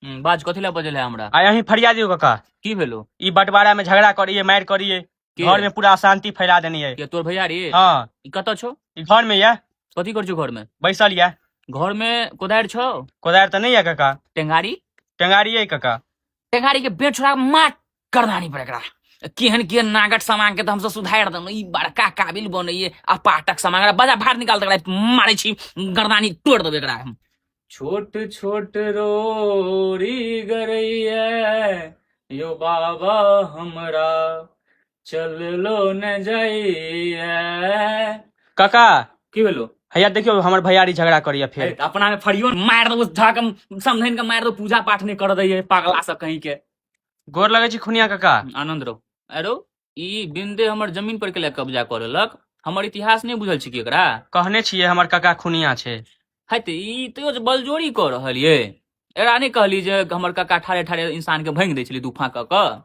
बाज, कथी लए बजल है हमरा? आइ अहीं फरिया दियौ काका। की भेलो? ई बंटवारा में झगड़ा करिए, मारि करिए। के? घर में पूरा अशांति फैला देने ये। के तोर भैयारी? हाँ। ई कतऽ छौ? ई घर में ये। कथी कर छौ घर में? बैसल ये। घर में कोदारि छौ? कोदारि तऽ नहि ये काका। टेंगारी? टेंगारी ये काका। टेंगारी के बेच छोड़ा मार करदानी पर एकरा। केहन केहन नागट सामान के तऽ हमसब सुधारि देलहुँ, ई बड़का काबिल बनैये आ पाटक सामान एकरा बजा बाहर निकाल दे, एकरा मारै छी गर्दानी तोड़ि देबै एकरा हम। छोट छोट रोरी गरैया यो बाबा हमरा चललो न जाइया। काका। की भेलो? हैया देखियौ, हमर भैयारी झगड़ा करिए फेर। अरे, अपना में फरियो मारि देबो, धक समझाइन के मारि देबो, पूजा पाठ नहि कर दैये पागला सब कहीं के। गोर लगै छी खुनिया काका। आनंद रहो। अरो ई बिंदे हमर जमीन पर के लए कब्जा कऽ लेलक, हमर इतिहास नहि बुझल छै कि एकरा? कहने छियै हमर काका खुनिया छै। है तऽ ई तैयो जे बलजोरी कऽ रहल ये, एकरा नहि कहली जे हमर काका ठाढ़े ठाढ़े इंसान के भंगि दै छलै दू फाँक कऽ कऽ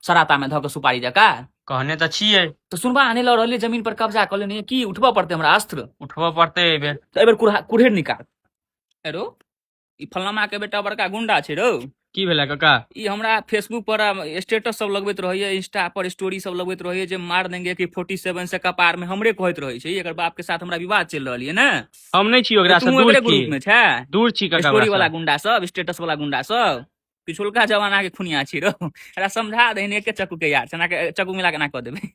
सराता मे धऽ कऽ सुपारी जकाँ। कहने तऽ छियै। तऽ सुनबा आने लऽ रहलियै, जमीन पर कब्जा कऽ लेने, की उठबऽ पड़तै हमरा अस्त्र? उठबऽ पड़तै एहिबेर। तऽ एहिबेर कुल्हाड़ी निकाल। एरो ई फलाना के बेटा बड़का गुंडा छै रौ। की भेलै काका? ई हमरा फेसबुक पर स्टेटस सब लगबैत रहैया, इंस्टा पर स्टोरी सब लगबैत रहैया जे मार देंगे कि 47 से कपार में, हमरे कहैत रहै छै। एकर बाप के साथ हमरा विवाद चलि रहल ये ने। हम नहि छी ओकरा से, तू दूर एकरे छी। ग्रुप में छै? दूर छी काका स्टोरी ओकरा वाला से। गुंडा सब, स्टेटस वाला गुंडा सब पिछुलका जमाना के खुनिया छी रौ। एकरा समझा दहिन, एके चक्कू के यार छै, एना के चक्कू मिला के एना कऽ देबै।